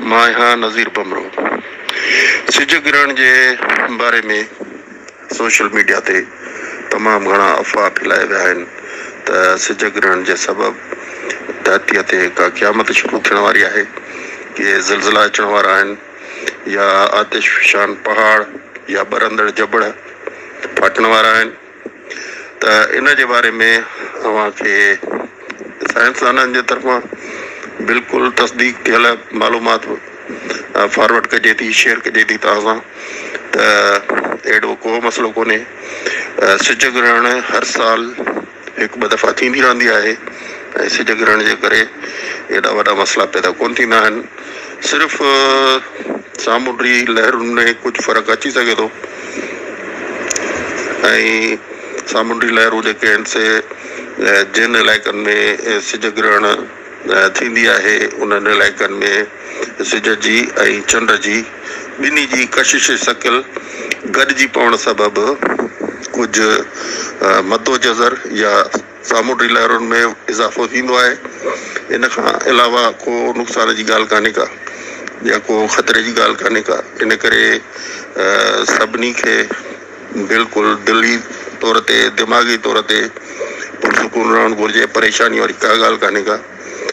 مان آهيان نذير ڀنڀرو. سج گرهڻ جي باري ۾ سوشل ميڊيا تي تمام گهڻا افواهه ڦهلايا ويا آهن ته سج گرهڻ جي سبب ڌرتيء تي ڪا قيامت شروع ٿيڻ واري آهي، ڪي زلزلا اچڻ وارا آهن يا آتش فشان پهاڙ يا ٻرندڙ جبل ڦاٽڻ وارا آهن ته ان جي باري ۾ اوهان کي سائنسدانن جي طرفان بلڪل تصديق ٿيل معلومات فارورڊ ڪجي ٿي، شيئر ڪجي ٿي توهان سان ته اهڙو ڪو مسئلو ڪونهي. سج گرهڻ هر سال هڪ ٻه دفعا ٿيندي رهندي آهي ۽ سج گرهڻ جي ڪري ايڏا وڏا مسئلا پيدا ڪونه ٿيندا آهن. صرف سامونڊي لهرن ۾ ڪجهه فرق اچي سگهي ٿو ۽ سامونڊي لهرون جيڪي آهن سي جن علائقن ۾ سج گرهڻ ٿيندي آهي انهن علائقن ۾ سج جي ۽ چنڊ جي ٻنهي جي ڪشش ثقل گڏجي پوڻ سبب ڪجهه مد و جزر يا سامونڊي لهرن ۾ اضافو ٿيندو آهي. ان کان علاوه ڪو نقصان جي ڳالهه ڪانهي ڪا يا ڪو خطري جي ڳالهه ڪانهي ڪا ان ڪري سڀني کي بلڪل دلي طور تي دماغي طور تي پرسڪون رهڻ گهرجي پريشاني واري ڪا ڳالهه ڪانهي ڪا.